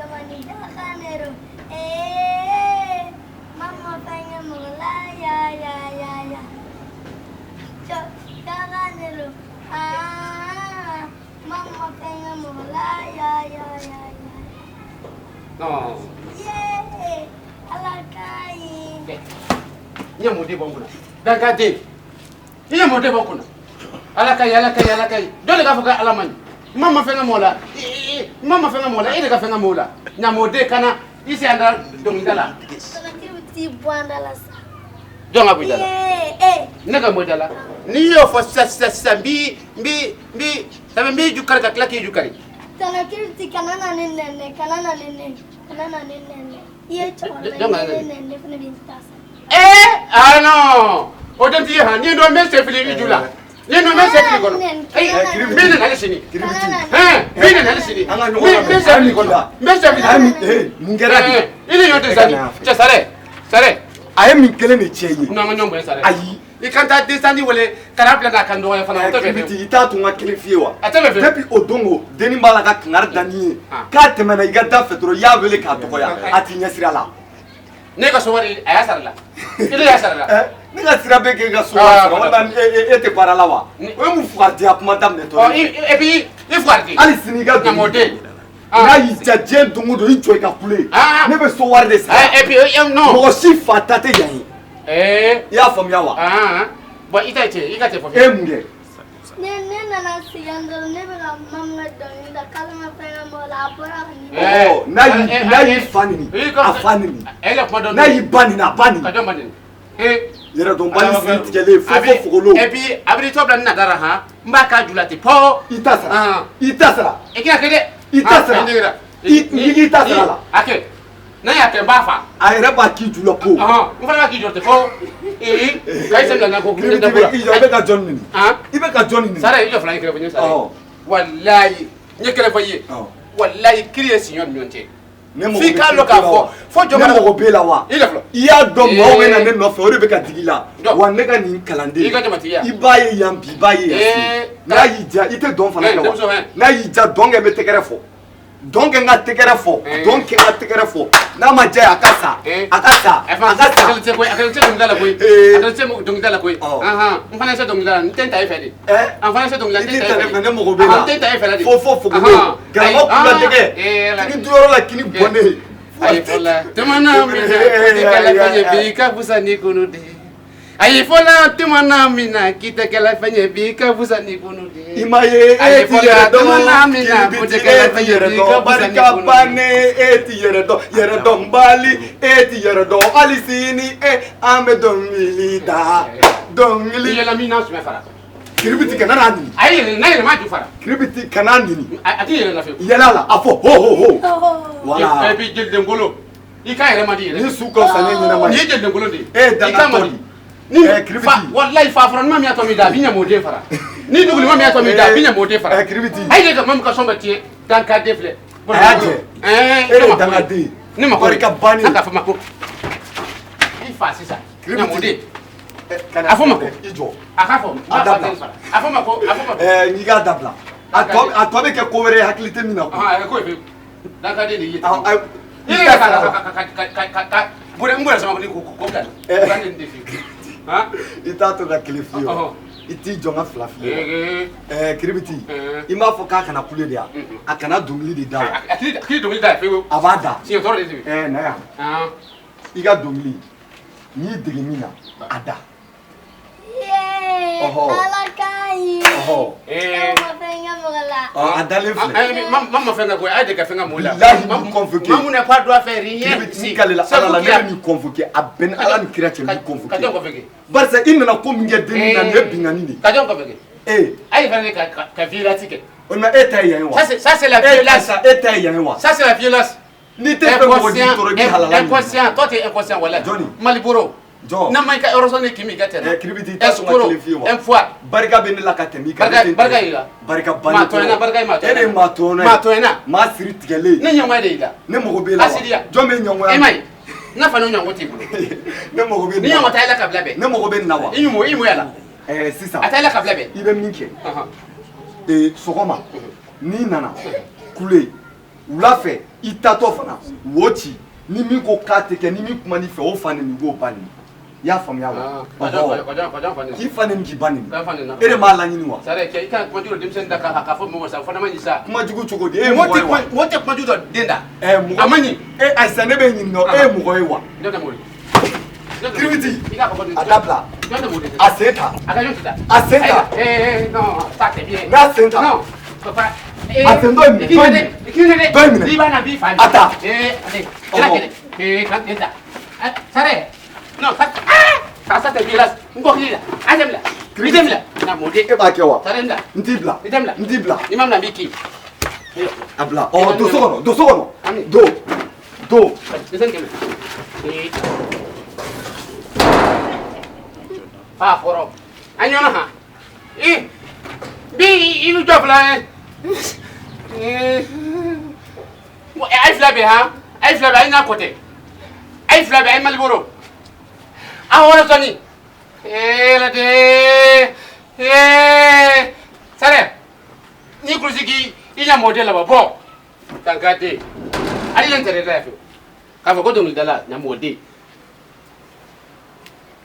Jamani dakanero. Eh, mama fɛngɛ mɔgɔ la ya ya ya ya. Dakanero. Ah, mama fɛngɛ mɔgɔ la ya ya ya ya. Non. Yeah, ala ka ɲi. I ye mun de bɔ n kunna? Dankaden, i ye mun de bɔ n kunna? Ala ka ɲi, ala ka ɲi, ala ka ɲi. Dɔ de k'a fɔ ko ala man ɲi. Ma ma fɛn ka mɔgɔ la, ma ma fɛn ka mɔgɔ la, e de ka fɛn ka mɔgɔ la. Ɲamɔden kana i se an ka dɔnkilida la. Tɔnɔtigi bɛ t'i bɔ an da la sa. Jɔn ka bɔ i da la? Yeah, eh. Ne ka bɔ i da la. N'i y'o fɔ sisan sisan sisan, n b'i n b'i n b'i sabu n b'i ju kari ka tila k'i ju kari. Tɔnɔtigi kana na ne nɛnɛ, kana na ne nɛnɛ, kana na ne nɛnɛ. I ye cɛkɔrɔba Jɔn ka ye, nɛnɛ? ne nɛnɛ, ne fana bɛ n ta sa. Eh, ah non, o den t'i ye han, ni dɔ n bɛ sen fili i ju la. Ni dɔ n bɛ sen fili kɔnɔ. Ayi, n b'i nɛni hali sini. Kana na ne Hɛn, n b'i nɛni hali sini. An ka N ɲɔgɔn bɛ n bɛ sen fili kɔnɔ. N bɛ sen fili A ye kɔnɔ. min ee mun kɛra de? I ni ɲɔ tɛ sa ni. Cɛ sarɛ, sarɛ. A ye min kelen de tiɲɛ i ye. N'an ka ɲɔgɔn bonya sarɛ. Ayi. I kan taa desandi wele ka n'a bila n'a kan dɔgɔya fana, o tɛ bɛn. Kiribiti, i t'a to n ka kelen f'i ye wa? A tɛ bɛn fiyewu. Depuis o don o dennin b'a la ka kangari da ni ye. Ah. K'a tɛmɛna i ka da fɛ dɔrɔn, i y'a wele k'a dɔgɔya, a t'i ɲɛsira la. Ne ka so wari, a y'a sara la. I de y'a sara la. Ɛ, ne ka sira bɛ k'e ka so Ah, wari sara walima e tɛ baara la wa? Ni- O ye mun fugaridiya kuma daminɛ Ɔ, tɔ ye? i et puis i fugaridi. Hali sini i ka dɔnkili. Ɲamɔden. N'a y'i diya diɲɛ don o don, i jɔ i ka kule. Ah. Ne bɛ so wari de sara. Et puis non. Mɔgɔ si fa ta tɛ yan ye. Eh. I y'a faamuya wa? Ah. Bon, i ta ye tiɲɛ ye, i ka cɛ fɔ. E ye mun kɛ? Ne nana sigi yan dɔrɔn, ne bɛ ka mamu ka dɔnkili da k'ale ma fɛn kɛ mɔgɔ la, a bɔra ka nin. Eh. Ɔ, n'a y'i Eh, n'a eh, y'i eh, fa neni, i ka- a fa neni. E la kuma dɔn. N'a y'i ba neni, a ba Ka neni. jɔn ba neni? Eh. Yɛrɛdɔnbali siri tigɛlen fo fo fogolo. Et puis a bɛ tɔ bila ni nadara han, n b'a k'a ju la ten pɔ. I ta sara. Ah. I ta sara. I k'a kɛ dɛ. I ta sara. Ah, n jiginna. I ta sara la. A kɛ. N'a y'a kɛ n b'a fa. A yɛrɛ b'a k'i ju la po. Ɔhɔn, n fana b'a k'i jɔ ten fo. Ee, ka i sen bila n na ko Kiribiti bɛ i jɔ, i bɛ ka jɔn neni? Han? I bɛ ka jɔn neni? Sara, i jɔ fila ye kɛrɛfɛ n ye Sara. Ɔhɔn. Walayi, n ye kɛrɛfɛ i ye. Ɔhɔn. Walayi, kiri ye siɲɔ ni ɲɔgɔn cɛ. Ne mago F'i bɛ k'a dɔn kiribiti k'a la fɔ wa? fo jɔn Ne mana- mago b'e la wa? I lafilɛ. I y'a dɔn maaw bɛ na Ee. ne nɔfɛ, o de bɛ ka digi i la. Jɔn. Wa ne ka nin kalanden. I ka jamatigiya. I b'a ye yan bi, i b'a ye yan Ee. sini. N'a y'i diya, i tɛ dɔn fana Ee, kɛ wa? denmuso, hɛn. N'a y'i diya, dɔn kɛ n bɛ tɛgɛrɛ fɔ. Dɔn kɛ n ka tɛgɛrɛ fɔ. Ee. Dɔn kɛ n ka tɛgɛrɛ fɔ. N'a ma diya ye, a ka sa. Ee. A ka sa. A A ka sa. kɛlen tɛ koyi, a kɛlen tɛ dɔnkilida la koyi. Ee. A kɛlen tɛ dɔnkilida la koyi. Ɔ. Anhan, n fana ye se dɔnkilida la, n tɛ n ta e fɛ de. Ɛ? An fana ye se dɔnkilida la, I n tɛ tɛ ta ta ne e fɛ fɛ, de. ne mago b'e la. An tɛ ta e fɛ la de. Fo fo fogolo. Anhan. Galama Ayi, kula ah, dɛgɛ. ee, ala. Kini duyɔrɔ la, kini bɔnnen. Ayi fɔla tumana min na k'i tɛ kɛla fɛn ye bi ka fusa ni kunu de. Ayi fɔla tumana min na k'i tɛ kɛla fɛn ye bi ka fusa ni kunu de. I ma ye e Ayi ti fɔla yɛrɛ dɔn, tumana min na k'u tɛ kiribiti kɛla e ti fɛn ye yɛrɛ bi ka dɔn, fusa ni barika kunu de. bannen e ti yɛrɛ dɔn, yɛrɛ dɔnbali e ti yɛrɛ dɔn, hali sini e an bɛ dɔnkili da, I dɔnkili. yɛlɛ min na sumɛ fara. Kiribiti kana n'a nini, A ye yɛlɛ n'a yɛlɛ m'a ju fara. kiribiti kana nini, A ti yɛlɛ la fiyewu. yɛlɛ a la, a fɔ ho ho ho. Oh. Voilà. Et puis jelidenkolo, i k'a yɛrɛ man di yɛrɛ. Ni su ka fisa ne ɲɛnama Nin ye. ye jelidenkolo de ye. E ye I danga k'a man tɔ di. di. Ni Eh, Kiribiti. fa walayi fa fɔlɔ ni ma min y'a tɔ min da a b'i ɲamɔden fara. Ni dugulima min y'a tɔ min da a b'i ɲamɔden fara. Eh, Kiribiti. Ayi de ka mamu ka sɔn bɛ tiɲɛ dankaden filɛ. A y'a jɛ. Ɛɛ, E de ne ma ye dangaden ye. Ne ma ko Barika bannen. An k'a fɔ ma ko i fa sisan. Kiribiti. Ɲamɔden. Eh, kana A fɔ ma ko. I jɔ. A k'a fɔ. N A b'a dabila. fa den fara. A fɔ ma ko a fɔ ma ko. Ɛɛ, n'i k'a dabila. A tɔ bɛ kɛ ko wɛrɛ ye hakili tɛ min na koyi. Ɔhɔn, a ko ye pewu. Dankaden de y'i ye. A- I yɛrɛ ka ka n bɔra sama ko ko bila. Eh. Dankaden de fi. Han? I t'a to ka kelen f'i ye wa? Ɔhɔn. I t'i jɔ n ka fila f'i ye wa? Ee. Ɛɛ, Kiribiti, Ɛɛ. i m'a fɔ k'a kana kule de yan, Mhm. a kana dɔnkili de da wa? A k'i dɔnkili da ye fiyewu. A b'a da. Siɲɛ tɔɔrɔ de tɛ. Ɛɛ, na yan, Han. i ka dɔnkili, n y'i dege min na, a da. Yeah, Ɔhɔ. ala ka ɲi. Ɔhɔ. Ee. E ma fɛn kɛ mɔgɔ la. Ɔ, a dalen filɛ. Ma ma fɛn ka koyi, a ye de ka fɛn ka mɔgɔ la. Bilahi, n b'i convoqué. Mamu n'a pas droit faire rien. Kiribiti, n kalela C'est Ala la, vous ne qui a- bɛ nin convoqué, a bɛɛ ni Ala ni kira cɛ, n b'i Ka jɔn convoqué. convoqué? Barisa i nana ko min kɛ dennin na, nin ye binkanni de ye. Ka jɔn convoqué? Ee, A ye fana ka violence kɛ. o tuma e ta ye yan ye wa? Ça c'est la E ta violence. sa, e ta ye yan ye wa? Ça c'est la violence. N'i tɛ fɛ mɔgɔ k'i tɔɔrɔ, i bɛ halala ɲini. Inconscient, toi t'es inconscient voilà. Jɔnni? Maliboro. Jɔn? N'a ma i ka yɔrɔ ni k'i ka tɛmɛ. Ɛ, Kiribiti, i t'a sɔn ka kelen f'i ye wa? Un fois. Barika bɛ ne la ka tɛmɛ i kan. Barika- ne tɛ n barika tɛ. y'i la. Barika bannen Maa tɔɲɔna, barika ye maa E de ye maa tɔɲɔna ye. Maa tɔɲɔna. Maa siri tigɛlen. Ne ɲɔgɔn de y'i la. Ne mago b'e la wa? Asidiya. Jɔn bɛ ɲɔngɔya? E ma ye. N'a fana ɲɔgɔn t'i bolo. Ne mago bɛ Ni nin na ɲɔgɔn wa? t'a la ka bila bɛɛ. Ne mago bɛ nin na wa? I ɲuman i mɔya la. Ɛɛ, sisan. A t'a la ka bila bɛɛ. I bɛ min kɛ. Ɔhɔn. Ee, sɔgɔma n'i nana kule. Wula fɛ i taatɔ fana wo ci, ni min ko k'a tɛ kɛ, ni min kuma n'i fɛ, o fa neni, i b'o ba neni. I y'a faamuya wa? K'i fa neni, k'i ba neni, e de m'a laɲini wa? Sare cɛ, i ka kuma jugu denmisɛnnin da k'a fɔ mɔgɔ sa, o fana man ɲi sa. Kuma jugu cogo di? E ye mɔgɔ ye wa? Mɔgɔ tɛ kuma jugu dɔn den da. Mɔgɔ a man ɲi. E ayi sisan, ne bɛ ɲininka, e ye mɔgɔ ye wa? Ne tɛ mɔgɔ ye. Kiribiti, a dabila. A sen ta. A ka jɔn ta. A sen ta. Non, ça c'est bien. N'a sen ta. Non, papa. A sen dɔ in minɛ. Dɔ in minɛ. I b'a na b'i fa. A ta. Allez. Kan ten ta. Sare. Non, ça ah, ça c'est bien là. N kɔ kili la. A tɛ bila. I tɛ bila. Na mɔden. E b'a kɛ wa? Sare n bila. N t'i bila. I tɛ bila. N t'i bila. I ma bila, n b'i kin. A bila. Ɔ, don so kɔnɔ, don so kɔnɔ. Don. Don. Denmisɛnnin kɛmɛ. Fa fɔrɔ. An ɲɔgɔn han. I bi i bɛ jɔ fila ye. A ye fila bɛ han. A ye fila bɛ, a ye n'a kɔtɛ. A ye fila bɛ, a ye Maliboro. A wɔɔrɔ sɔnni. La de. Sare. N'i kulusi k'i i ɲamɔden labɔ bɔ. Tanka den. Hali ne tɛrɛ da yan fiyewu. K'a fɔ ko dɔnkilidala ɲamɔden.